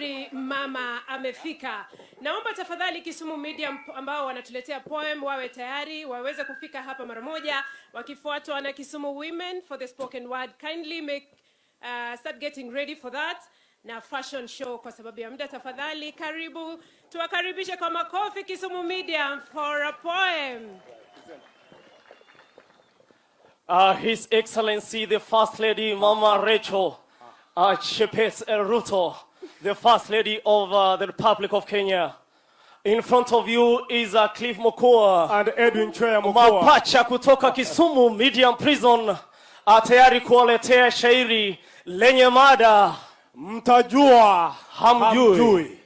Vizuri, mama amefika. Naomba tafadhali Kisumu Media ambao wanatuletea poem wawe tayari, waweze kufika hapa mara moja, wakifuatwa na Kisumu Women for the spoken word. Kindly make start getting ready for that na fashion show kwa sababu ya muda. Tafadhali karibu, tuwakaribishe kwa makofi Kisumu Media for a poem. His Excellency the First Lady Mama Rachel Chepes Ruto, the First Lady of the Republic of Kenya. In front of you is Cliff Mokua and Edwin Chweya Mokua, mapacha kutoka Kisumu Medium Prison, tayari kuwaletea shairi lenye mada mtajua hamjui. Hamjui.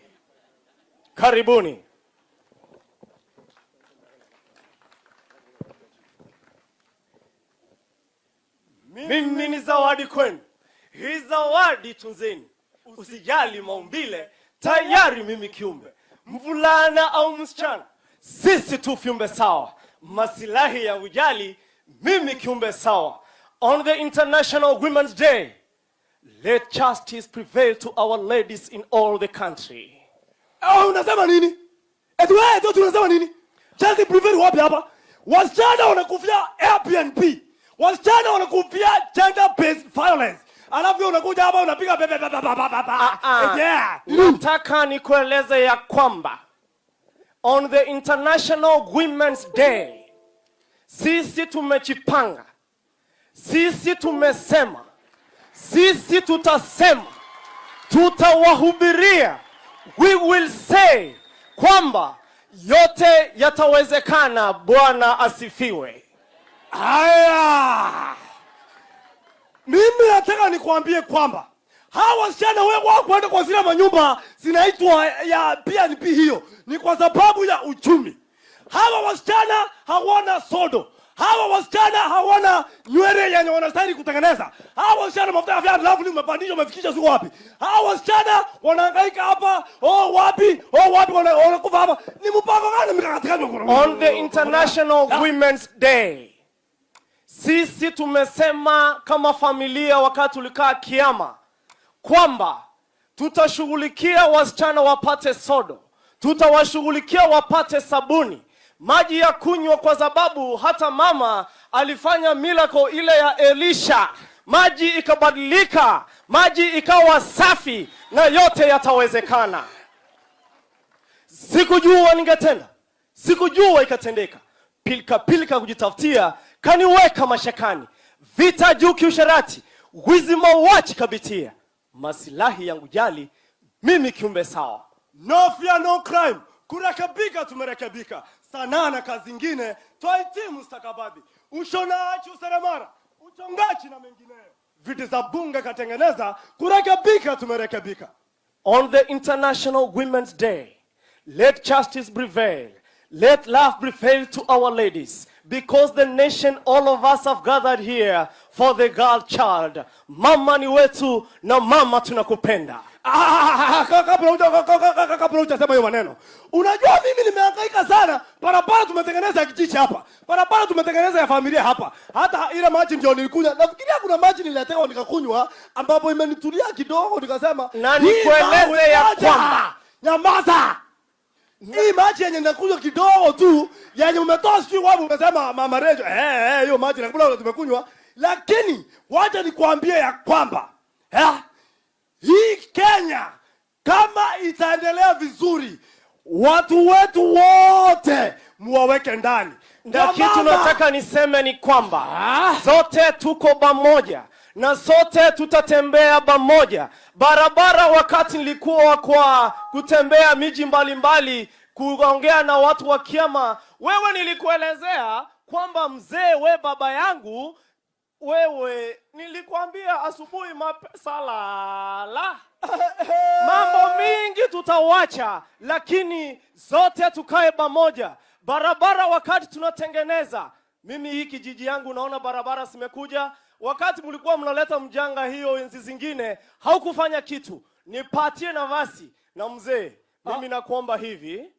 Karibuni. Mimi ni zawadi kwenu, hii zawadi tunzeni, usijali maumbile, tayari mimi kiumbe, mvulana au msichana, sisi tu viumbe sawa, masilahi ya ujali, mimi kiumbe sawa. On the International Women's Day, let justice prevail to our ladies in all the country. Oh, unasema nini? Eti wewe ndio tunasema nini? Justice prevail wapi hapa? Wasichana wanakufia Airbnb. Wasichana wanakufia gender based violence. Alafu unakuja hapa unapiga pepe pepe pepe pepe. Yeah. Nataka nikueleze ya kwamba on the International Women's Day sisi tumejipanga, sisi tumesema, sisi tutasema, tutawahubiria, we will say kwamba yote yatawezekana. Bwana asifiwe. Haya. Mimi nataka nikwambie kwamba hawa wasichana wewe wao kwenda kwa zile manyumba zinaitwa ya PNP, hiyo ni kwa sababu ya uchumi. Hawa wasichana hawana sodo. Hawa wasichana hawana nywele yenye wanastahili kutengeneza. Hawa wasichana mafuta ya Fair Lovely umepandisha umefikisha siko wapi? Hawa wasichana wanahangaika hapa, oh wapi? Oh wapi wanakufa hapa. Ni mpango gani mikakati gani? On the International Women's Day, sisi tumesema kama familia wakati tulikaa kiama kwamba tutashughulikia wasichana wapate sodo, tutawashughulikia wapate sabuni, maji ya kunywa, kwa sababu hata mama alifanya miracle ile ya Elisha, maji ikabadilika, maji ikawa safi, na yote yatawezekana. Sikujua ningetenda, sikujua ikatendeka. Pilika pilika kujitafutia kaniweka mashakani, vita juu kiusharati, wizi mauaji kabitia, masilahi yangu jali, mimi kiumbe sawa. No fear no crime. Kurekebika tumerekebika. Sanaa na kazi zingine twahitimu stakabadhi. Ushonaji, useremara, uchongaji na mengineyo. Viti za bunge katengeneza, kurekebika tumerekebika. On the International Women's Day, let justice prevail. Let love prevail to our ladies. Because the nation, all of us have gathered here for the girl child. Mama ni wetu na mama tunakupenda. Kabla hujasema hiyo maneno, unajua mimi nimehangaika sana. Barabara tumetengeneza kijiji hapa, barabara tumetengeneza ya familia hapa, hata ile maji ndio nilikunywa. Nafikiria kuna maji nililetewa nikakunywa, ambapo imenitulia kidogo, nikasema Na nikueleze ya kwamba nyamaza. Hii maji yenye nakunywa kidogo tu yenye umetoa sijui wapi, umesema mama Rejo, hiyo maji nakula tumekunywa, lakini wacha nikwambie ya kwamba hii Kenya kama itaendelea vizuri, watu wetu wote muwaweke ndani. Na kitu nataka niseme ni kwamba sote tuko pamoja na sote tutatembea pamoja barabara. Wakati nilikuwa kwa kutembea miji mbalimbali kuongea na watu wa Kiama, wewe nilikuelezea kwamba mzee, we baba yangu wewe, nilikwambia asubuhi mapesa lala. Mambo mingi tutawacha, lakini zote tukae pamoja. Barabara wakati tunatengeneza, mimi hii kijiji yangu naona barabara zimekuja. Wakati mlikuwa mnaleta mjanga hiyo enzi zingine, haukufanya kitu. Nipatie nafasi na mzee, mimi nakuomba hivi.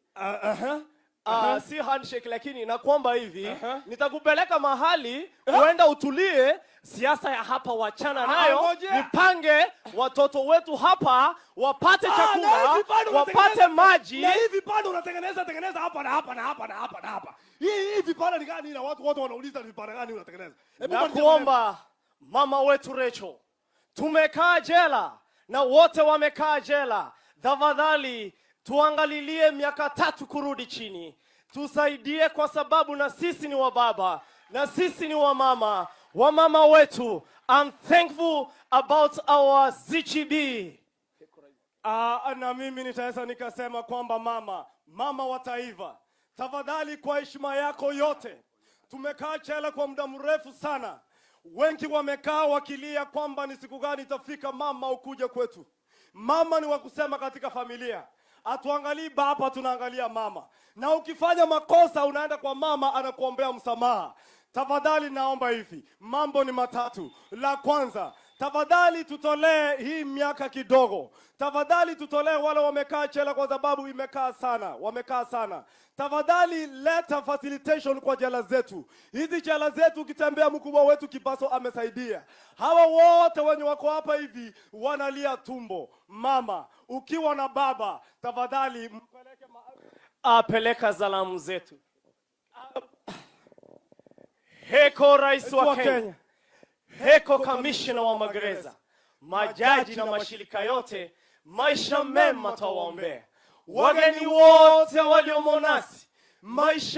Si handshake, lakini nakuomba hivi, nitakupeleka mahali uenda utulie. Siasa ya hapa wachana nayo. Ngojea. Nipange watoto wetu hapa wapate Ah, na chakula, hivi bado wapate maji. Na hivi bado unatengeneza tengeneza hapa na hapa na hapa na hapa na hapa. Hii vipande ni gani na watu wote wanauliza ni vipande gani unatengeneza? Hebu Na badilisha. kuomba mama wetu Rachel, tumekaa jela na wote wamekaa jela. Tafadhali tuangalilie miaka 3 kurudi chini, tusaidie kwa sababu na sisi ni wababa na sisi ni wamama, wamama wetu. I'm thankful about our ZGB. Ah, na mimi nitaweza nikasema kwamba mama, mama wa taifa, tafadhali kwa heshima yako yote, tumekaa jela kwa muda mrefu sana. Wengi wamekaa wakilia kwamba ni siku gani itafika mama ukuje kwetu. Mama ni wa kusema katika familia. Hatuangalii baba, tunaangalia mama. Na ukifanya makosa unaenda kwa mama, anakuombea msamaha. Tafadhali naomba hivi, mambo ni matatu. La kwanza, tafadhali tutolee hii miaka kidogo. Tafadhali tutolee wale wamekaa jela kwa sababu imekaa sana, wamekaa sana. Tafadhali leta facilitation kwa jela zetu. Hizi jela zetu, ukitembea, mkubwa wetu Kibaso amesaidia. Hawa wote wenye wako hapa hivi wanalia tumbo. Mama, ukiwa na baba, tafadhali mpeleke Apeleka salamu zetu. Heko rais wa wa Kenya, Kenya. Heko kamishna wa magereza, majaji na mashirika yote, maisha mema twawaombea. Wageni wote waliomo nasi, maisha